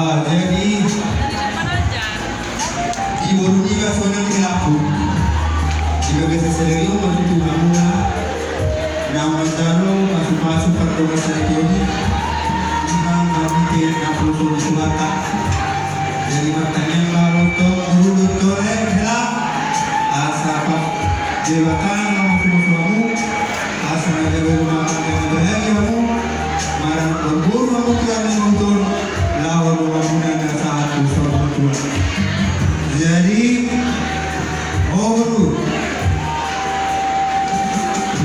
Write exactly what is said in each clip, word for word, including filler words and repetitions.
Jadi, di boru niba sonang di lapu. Di bagasan sadari on ma tutu hamuna naung manjalo pasupasu pardongan sadari on. Ima marhite naposo ni Tuhanta. Jadi martangiang ma roha tong, boru dohot inang hela. Asa Debata na mamasumasu hamu. Asa na gabe rumah tangga na bahagia hamu, marboru hamu tu ari na uli on, laho dohot hamuna na sahat tu saur matua. Jadi, o boru,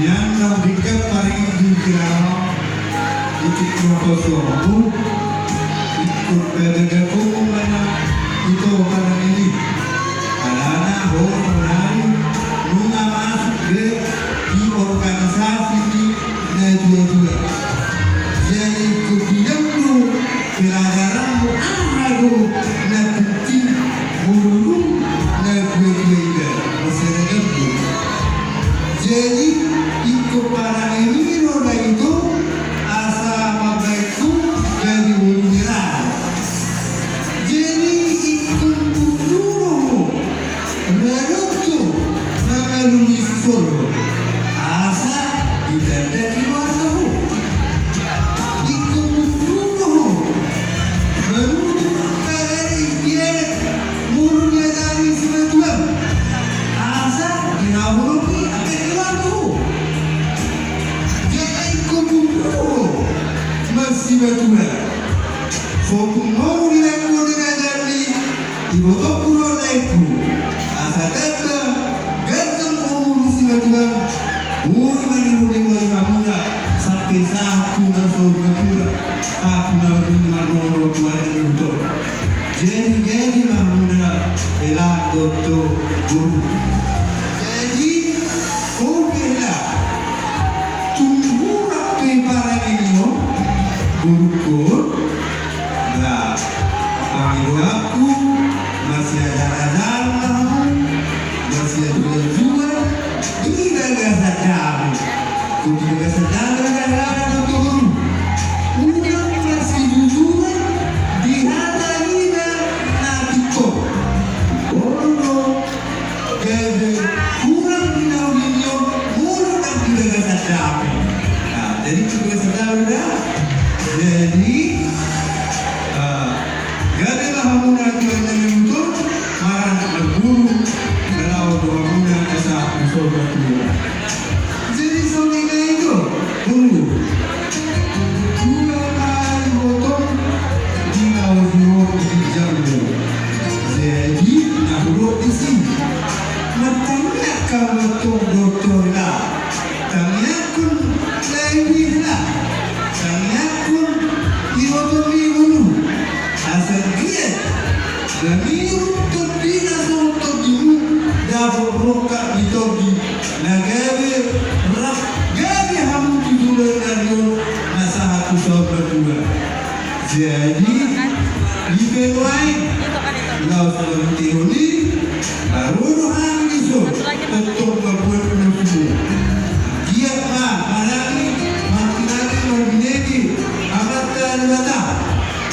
nian na hupingkan paling di kirana, di tikku kosong, ingkon bagagaku mana itu paling ini. Alana ho sonari nunga masuk be di organisasi ni na dua-dua. Jadi ingkon diambil pelajaranmu aha do na penting molo dung na dua-dua iba. Masyarakat do. Jadi ingkon parange ni roha i do asa mambahen ho gabe boru ni raja. Jadi ingkon boru do ho. Manuk tu mangalului sisolo asa ditanda keluarga ho. Ingkon boru do ho. Manuk tu mangalului ikianan molo niadari simatuam asa dinabolongi angka keluarga ho. Jadi ingkon boru do ho. Masimatua. Sotung molo dilangkon ni raja ni Ibotongku do laengku, asa tamba ganjang umur ni simatuam, boi ma niulahon hamuna sampe sahat tu na saur matua, sahat tu na marnini marnono tu ari na uli on. Jadi, jadi ma hamuna hela dohot boru. Jadi, o hela, tung hurang pe parange ni on, borungkon, Nah, pangidoanku, masiajar-ajar ma hamu, masiajar-ajar, di bagasan dame. Di bagasan dame, dame, dame, dame, dame. Unang marsijujuran di hata niba na tingkos. Olo. Gabe hurang di na uli on molo ndang di bagasan dame. Nah, jadi di bagasan dame da. Jadi, ah, gabe ma hamuna tu ari na uli on, marboru, laho dohot hamuna asa saur matua. Jadi songon i do, boru. Dua kali motong di laut di jambu. Jadi na hudok disi. Martangiang hamu tong dohot hela. Tangiangkon lae ni hela. Tangiangkon di motong ni boru. Asa anggiat na miruk tondina songon tondimu, dapot rongkap ni tondi na gabe rap gabe hamu tu joloan ni ari on na sahat tu saur matua. Jadi di pe nuaeng laos marhitehon i, baru do hami dison tongtong mambuat ulos i. Giat ma, marani, martinangi, marbinege Amanta Debata.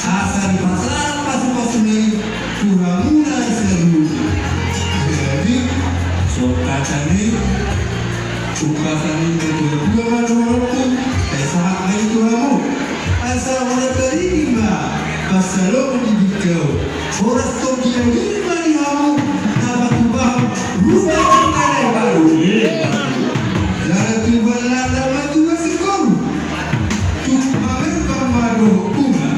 Asa dipasahat pasu-pasuna i tu hamuna saluhutna. Jadi songon hata ni umpasa ni na tua-tua ma dohononku, sai sahat ma i tu hamu. Asa molo taridi ma pansalongan ni bingkau, horas tong di anggi ma di hamu na patupahon rumah tangga na baru. Jala tubu lala ma tubu singkoru. Tung mamerpang ma dohot bunga,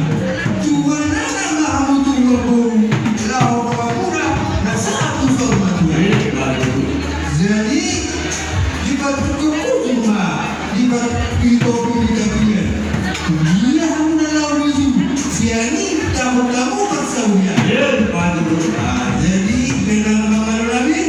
tubuan anak ma hamu tubuan boru, laho dohot hamuna na sahat tu saur matua. Jadi dipatuktuk ujung ma, dipatutupi tapian. Dia hamuna laho menuju sian i dapot hamu parsaoran. Ah, jadi memang mangalami.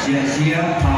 Siap-siap,